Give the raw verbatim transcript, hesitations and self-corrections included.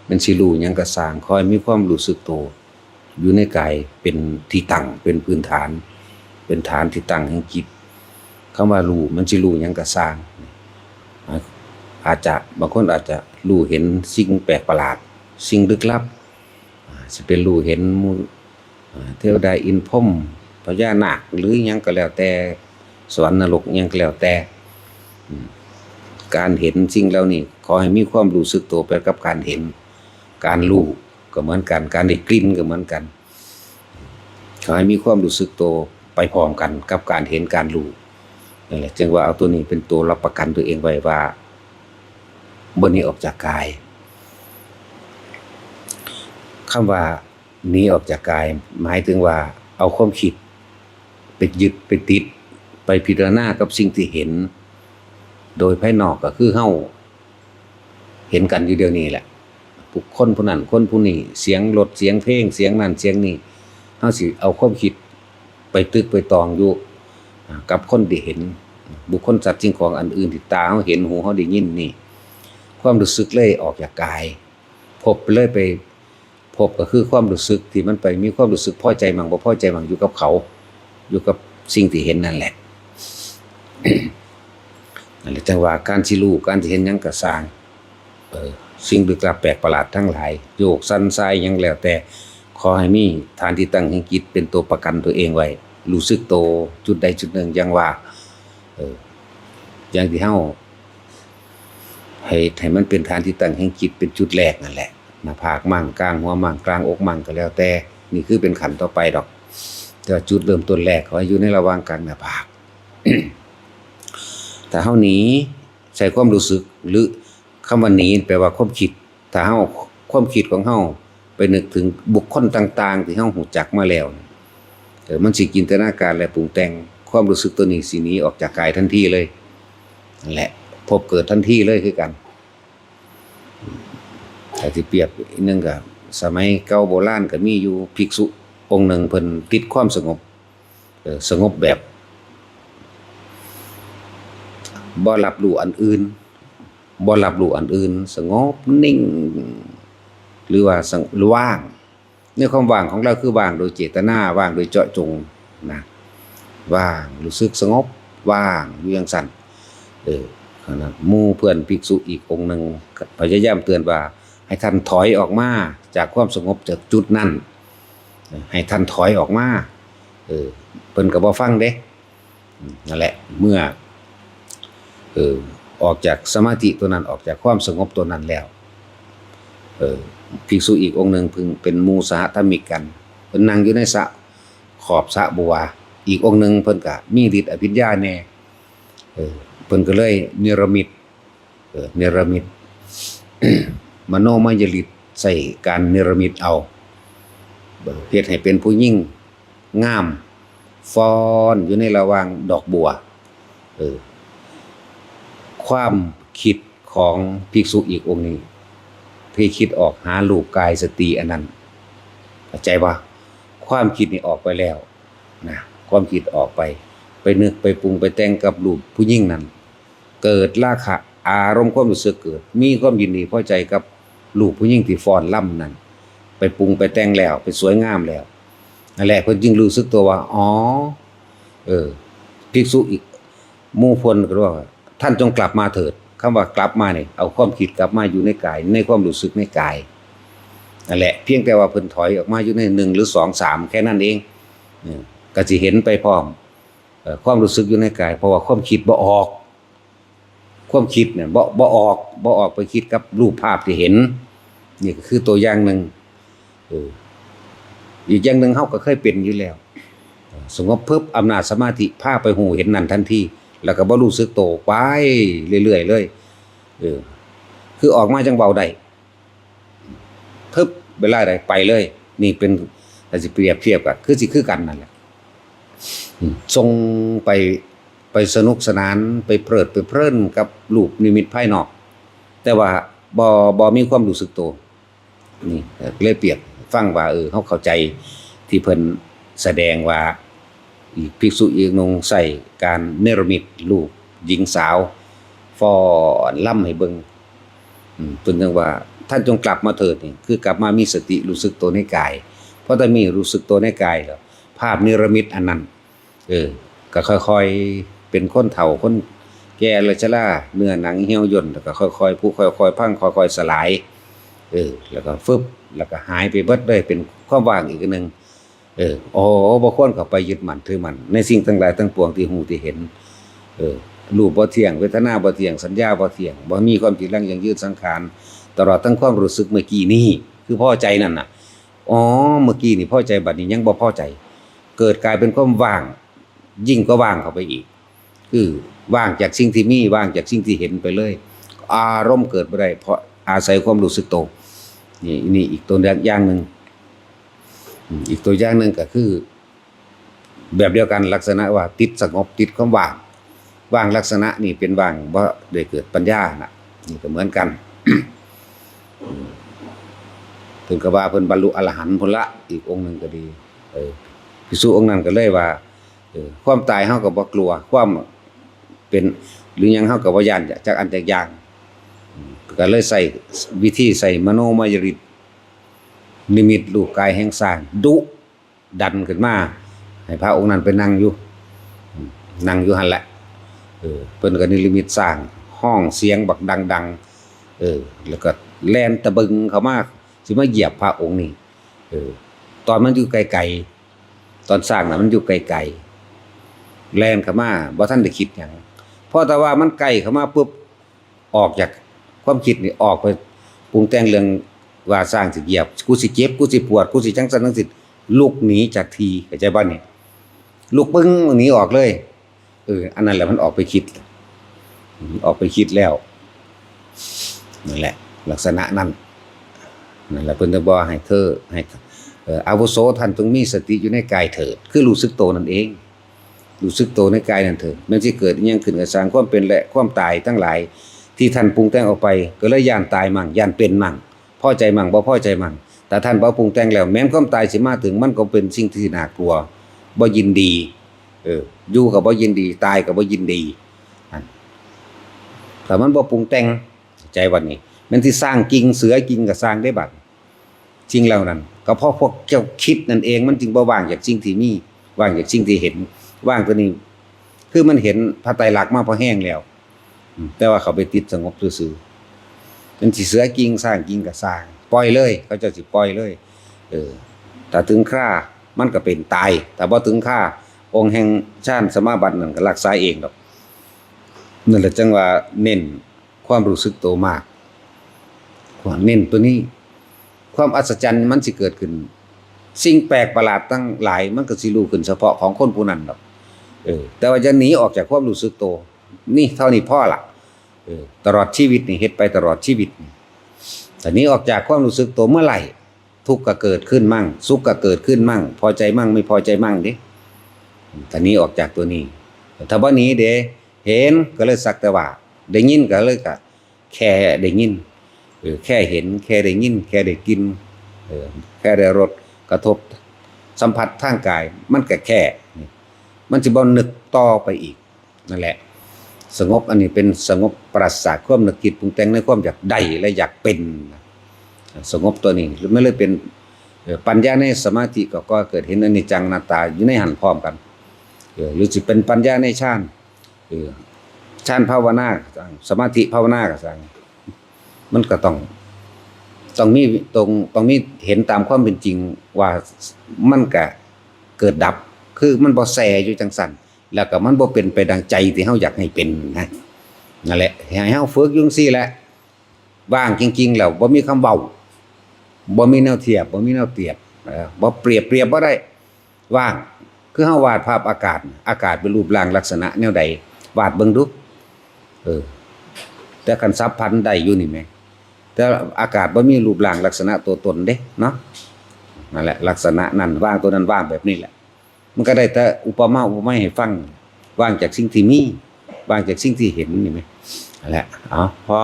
มันสิรู้หยังก็ซ่าง ขอให้มีความรู้สึกโตอยู่ในกายเป็นที่ตั้ง เป็นพื้นฐาน เป็นฐานที่ตั้งแห่งจิต คำว่ารู้ มันสิรู้หยังก็ซ่าง อาจจะ บางคนอาจจะรู้เห็นสิ่งแปลกประหลาด สิ่งลึกลับ อ่า สิเป็นรู้เห็นหมู่ อ่า เทวดาอินทร์พรหม พญานาค หรือหยังก็แล้วแต่ สวรรค์นรกหยังก็แล้วแต่ อืม การเห็นสิ่งเหล่านี้ ขอให้มีความรู้สึกโตไปกับการเห็น การรู้ก็เหมือนกัน การได้กลิ่นก็เหมือนกัน ขอให้มีความรู้สึกโตไปพร้อมกันกับการเห็นการรู้ นั่นแหละ จึงว่าเอาตัวนี้เป็นตัวรับประกันตัวเองไว้ว่า บ่หนีออกจากกาย คำว่าหนีออกจากกาย หมายถึงว่าเอาความคิดไปยึดไปติด ไปพิจารณากับสิ่งที่เห็น โดยภายนอกก็คือเฮาเห็นกันอยู่เดี๋ยวนี้แหละ บุคคลผู้นั้นคนผู้นี้ เสียงรถ เสียงเพลง เสียงนั่นเสียงนี่ เฮาสิเอาความคิดไปตึกไปตองอยู่ อ่า กับคนที่เห็น บุคคลสัตว์สิ่งของอันอื่นที่ตาเฮาเห็น หูเฮาได้ยินนี่ ความรู้สึกเลยออกจากกาย ภพเลยไป ภพก็คือความรู้สึกที่มันไปมีความรู้สึกพอใจมั่งบ่พอใจมั่งอยู่กับเขา อยู่กับสิ่งที่เห็นนั่นแหละ นั่นแหละ จังว่าการสิรู้ การสิเห็นหยังก็ซ่าง เออ สิ่งลึกลับแปลกประหลาดทั้งหลาย โยกสั่นสายหยังแล้วแต่ ขอให้มีฐานที่ตั้งแห่งจิตเป็นตัวประกันตัวเองไว้ รู้สึกโตจุดใดจุดหนึ่ง อย่างว่า เออ อย่างที่เฮา ให้ ให้มันเป็นฐานที่ตั้งแห่งจิตเป็นจุดแรกนั่นแหละ หน้าผากมั่ง กลางหัวมั่ง กลางอกมั่งก็แล้วแต่ นี่คือเป็นขั้นต่อไปดอก แต่ว่าจุดเริ่มต้นแรกขอให้อยู่ในระหว่างกลางหน้าผาก ถ้าเฮาหนีใส่ความรู้สึก หรือคำว่าหนีแปลว่าความคิด ถ้าเฮา ความคิดของเฮาไปนึกถึงบุคคลต่างๆ ที่เฮารู้จักมาแล้ว เออ มันสิจินตนาการและปรุงแต่ง ความรู้สึกตัวนี้สิหนีออกจากกายทันทีเลย นั่นแหละ ภพเกิดทันทีเลยคือกัน ถ้าสิเปรียบอีกหนึ่งก็ สมัยเก่าโบราณก็มีอยู่ภิกษุองค์หนึ่ง เพิ่นติดความสงบ เออ สงบแบบบ่รับรู้อันอื่น บ่รับรู้อันอื่น สงบนิ่ง หรือว่าสง- ว่าง ในความว่างของลาวคือว่างโดยเจตนา ว่างโดยเจาะจงนะ ว่าง รู้สึกสงบ ว่างอยู่จั่งซั้น เออ ขณะหมู่เพื่อนภิกษุอีกองค์หนึ่งพยายามเตือนว่า ให้ท่านถอยออกมาจากความสงบจากจุดนั้น ให้ท่านถอยออกมา เออ เพิ่นก็บ่ฟังเด้ อืม นั่นแหละ เมื่อ เออ ออกจากสมาธิตัวนั้น ออกจากความสงบตัวนั้นแล้ว เออ ภิกษุอีกองค์หนึ่ง เพิ่งเป็นหมู่สหธรรมิกกัน เพิ่นนั่งอยู่ในสระ ขอบสระบัว อีกองค์หนึ่งเพิ่นก็มีฤทธิ์อภิญญาแน่ เออ เพิ่นก็เลยเนรมิต เออ เนรมิต มโนมยฤทธิ์ ใช้การเนรมิตเอา เออ เฮ็ดให้เป็นผู้หญิงงาม ฟ้อนอยู่ในระหว่างดอกบัว เออ ความคิดของภิกษุอีกองค์นี้ ที่คิดออกหารูปกายสตรีอันนั้น เข้าใจบ่? ความคิดนี่ออกไปแล้วนะ ความคิดออกไป ไปนึกไปปรุงไปแต่งกับรูปผู้หญิงนั้น เกิดราคะ อารมณ์ความรู้สึกเกิด มีความยินดีพอใจกับรูปผู้หญิงที่ฟ้อนรำนั้น ไปปรุงไปแต่งแล้ว ไปสวยงามแล้ว นั่นแหละ เพิ่นจึงรู้สึกตัวว่า อ๋อ เออ ภิกษุอีกหมู่เพิ่นก็ว่า ท่านจงกลับมาเถิด คำว่ากลับมานี่ เอาความคิดกลับมาอยู่ในกาย ในความรู้สึกในกาย นั่นแหละ เพียงแต่ว่าเพิ่นถอยออกมาอยู่ในหนึ่งหรือสอง สาม แค่นั้นเอง เออ ก็สิเห็นไปพร้อม เอ่อ ความรู้สึกอยู่ในกาย เพราะว่าความคิดบ่ออก ความคิดเนี่ยบ่ บ่ออก บ่ออกไปคิดกับรูปภาพที่เห็น นี่ก็คือตัวอย่างหนึ่ง เออ อีกอย่างหนึ่งเฮาก็เคยเป็นอยู่แล้ว สงบปุ๊บ อำนาจสมาธิพาไปฮู้เห็นนั่นทันที แล้วก็บ่รู้สึกโต ไปเรื่อยๆเลย เออ คือออกมาจั่งเว้าได้ ปึ๊บ เวลาใดไปเลย นี่เป็น ถ้าสิเปรียบเทียบก็คือสิคือกันนั่นแหละ อืม ส่งไป ไปสนุกสนาน ไปเพลิดไปเพลินกับรูปนิมิตภายนอก แต่ว่าบ่ บ่มีความรู้สึกโต นี่เลยเปรียบฟังว่า เออ เฮาเข้าใจที่เพิ่นแสดงว่า อีกภิกษุอีกองค์หนึ่งใช้การเนรมิตรูปหญิงสาวฟ้อนรำให้เบิ่ง อืม เพิ่นจั่งว่า ท่านจงกลับมาเถิดนี่ คือกลับมามีสติรู้สึกตัวในกาย เพราะถ้ามีรู้สึกตัวในกายแล้ว ภาพนิรมิตอันนั้น เออ ก็ค่อยๆ เป็นคนเฒ่าคนแก่เลยชรา เนื้อหนังเหี่ยวย่น แล้วก็ค่อยๆ ผุ ค่อยๆ พัง ค่อยๆ สลาย เออ แล้วก็ฟึบ แล้วก็หายไปเบิดเลย เป็นความว่างอีกอันหนึ่ง เออ โอ้ บ่ควรเข้าไปยึดมั่นถือมั่นในสิ่งทั้งหลายทั้งปวงที่ฮู้ที่เห็น เออ รูปบ่เที่ยง เวทนาบ่เที่ยง สัญญาบ่เที่ยง บ่มีความจีรังยั่งยืน สังขาร ตลอดทั้งความรู้สึกเมื่อกี้นี้ คือพอใจนั่นน่ะ อ๋อ เมื่อกี้นี่พอใจ บัดนี้ยังบ่พอใจ เกิดกลายเป็นความว่าง ยิ่งกว่าว่างเข้าไปอีก คือว่างจากสิ่งที่มี ว่างจากสิ่งที่เห็นไปเลย อารมณ์เกิดบ่ได้ เพราะอาศัยความรู้สึกตัว นี่ นี่อีกตัวอย่างหนึ่ง อืม อีกตัวอย่างหนึ่งก็คือ แบบเดียวกัน ลักษณะว่าติดสงบ ติดความว่าง ว่างลักษณะนี่เป็นว่างบ่ได้เกิดปัญญาน่ะ นี่ก็เหมือนกัน อืม เพิ่นก็ว่าเพิ่นบรรลุอรหันต์พุ้นละ อีกองค์หนึ่งก็ดี เออ ภิกษุองค์นั้นก็เลยว่า เออ ความตายเฮาก็บ่กลัว ความเป็นหรือหยังเฮาก็บ่ย้านจักอันจักอย่าง อืม ก็เลยใช้วิธีใช้มโนมยฤทธิ์ นิมิตรูปกายแห่งช้าง ดุดันขึ้นมา ให้พระองค์นั้นไปนั่งอยู่ อืม นั่งอยู่หั่นแหละ เออ เพิ่นก็นิมิตช้าง ฮ้องเสียงบักดังๆ เออ แล้วก็แล่นตะบึงเข้ามา สิมาเหยียบพระองค์นี่ เออ ตอนมันอยู่ไกลๆ ตอนช้างน่ะมันอยู่ไกลๆ แล่นเข้ามา บ่ทันได้คิดหยัง พอแต่ว่ามันใกล้เข้ามาปุ๊บ ออกจากความคิดนี่ ออกไปปรุงแต่งเรื่องว่าช้างสิเหยียบ กูสิเจ็บ กูสิปวด กูสิจังซั่นจังซี้ ลุกหนีจากที่ เข้าใจบ่นี่ ลุกปึ้งหนีออกเลย เออ อันนั้นแหละมันออกไปคิด ออกไปคิดแล้ว นั่นแหละ ลักษณะนั้น นั่นแหละเพิ่นจะบอกให้เธอ ให้ เอ่อ อาวุโส ท่านจงมีสติอยู่ในกายเถิด คือรู้สึกตัวนั่นเอง รู้สึกตัวในกายนั่นเถิด แม้นสิเกิดอิหยังขึ้นก็ซ่าง ความเป็นและความตายทั้งหลาย ที่ท่านปรุงแต่งออกไป ก็เลยย้านตายมั่ง ย้านเป็นมั่ง พอใจมั่ง บ่พอใจมั่ง แต่ท่านบ่ปรุงแต่งแล้ว แม้นความตายสิมาถึง มันก็เป็นสิ่งที่น่ากลัว บ่ยินดี เออ อยู่ก็บ่ยินดี ตายก็บ่ยินดี อัน แต่มันบ่ปรุงแต่ง ใจวันนี้ แม้นสิซ่างกิ่งเสือกิ่งก็ซ่างได้บัด สิ่งเหล่านั้น ก็เพราะพวกเจ้าคิดนั่นเอง มันจึงบ่ว่างจากสิ่งที่มี ว่างจากสิ่งที่เห็น ว่างตัวนี้ คือมันเห็นพระไตรลักษณ์มาพอแห้งแล้ว อืม แต่ว่าเขาไปติดสงบซื่อๆ มันสิเสือกิ่งซ่างกิ่งก็ซ่าง ปล่อยเลย เขาเจ้าสิปล่อยเลย เออ ถ้าถึงครา มันก็เป็นตาย ถ้าบ่ถึงครา องค์แห่งฌานสมาบัตินั่นก็รักษาเองดอก นั่นแหละจังว่าเน้นความรู้สึกตัวมาก เน้นตัวนี้ ความอัศจรรย์มันสิเกิดขึ้น สิ่งแปลกประหลาดทั้งหลายมันก็สิรู้ขึ้นเฉพาะของคนผู้นั้นดอก เออ แต่ว่าจะหนีออกจากความรู้สึกตัว นี่เท่านี้พอละ เออ ตลอดชีวิตนี่ เฮ็ดไปตลอดชีวิตนี่ แต่หนีออกจากความรู้สึกตัวเมื่อไหร่ ทุกข์ก็เกิดขึ้นมั่ง สุขก็เกิดขึ้นมั่ง พอใจมั่ง ไม่พอใจมั่งเด้ แต่หนีออกจากตัวนี้ ถ้าบ่หนีเด้ เห็นก็เลยสักแต่ว่า ได้ยินก็เลยก็แค่ได้ยิน เออ แค่เห็น แค่ได้ยิน แค่ได้กลิ่น เออ แค่ได้รสกระทบ สัมผัสทางกาย มันก็แค่นี่ มันสิบ่นึกต่อไปอีก นั่นแหละ สงบอันนี้เป็นสงบปราศจากความนึกคิดปรุงแต่งในความอยากได้และอยากเป็น สงบตัวนี้ มันเลยเป็น เอ่อ ปัญญาในสมาธิก็ ก็เกิดเห็นอนิจจังอนัตตาอยู่ในหั้นพร้อมกัน เออ หรือสิเป็นปัญญาในฌาน เออ ฌานภาวนาก็ซ่าง สมาธิภาวนาก็ซ่าง มันก็ต้อง ต้องมี ต้อง ต้องมีเห็นตามความเป็นจริงว่ามันก็เกิดดับ คือมันบ่แช่อยู่จังซั่น แล้วก็มันบ่เป็นไปดังใจที่เฮาอยากให้เป็นนะ นั่นแหละ ให้เฮาฝึกอยู่จั่งซี้แหละ ว่างจริงๆ แล้วบ่มีคำเว้า บ่มีแนวเทียบ บ่มีแนวเปรียบ เออ บ่เปรียบ เปรียบบ่ได้ ว่าง คือเฮาวาดภาพอากาศ อากาศเป็นรูปร่างลักษณะแนวใด วาดเบิ่งดู เออ แต่คันสัพพันธ์ได้อยู่นี่แหม แต่อากาศบ่มีรูปร่างลักษณะตัวตนเด้เนาะ นั่นแหละ ลักษณะนั้น ว่างตัวนั้น ว่างแบบนี้แหละ มันก็ได้แต่อุปมาอุปไมยให้ฟัง ว่างจากสิ่งที่มี ว่างจากสิ่งที่เห็นนี่แหม นั่นแหละ เอา พอ